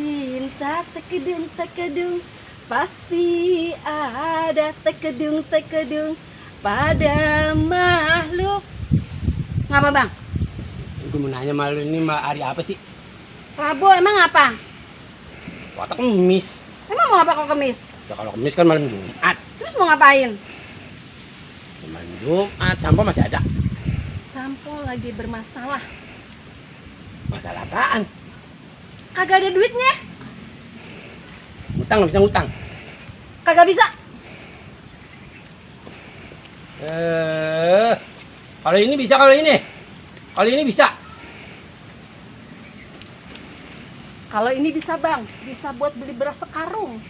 cinta tekedung, pasti ada tekedung pada makhluk. Ngapa bang? Gue mau nanya malu ini hari apa sih? Rabu emang apa? Watak Kemis. Emang mau apa kok Kemis? Ya kalau Kemis kan malam Jumat. Terus mau ngapain? Malam Jumat, sampah masih ada. Sampo lagi bermasalah. Masalah apaan? Kagak ada duitnya. Ngutang nggak bisa ngutang. Kagak bisa. Kalau ini bisa, kalau ini bisa. Kalau ini bisa bang, bisa buat beli beras sekarung.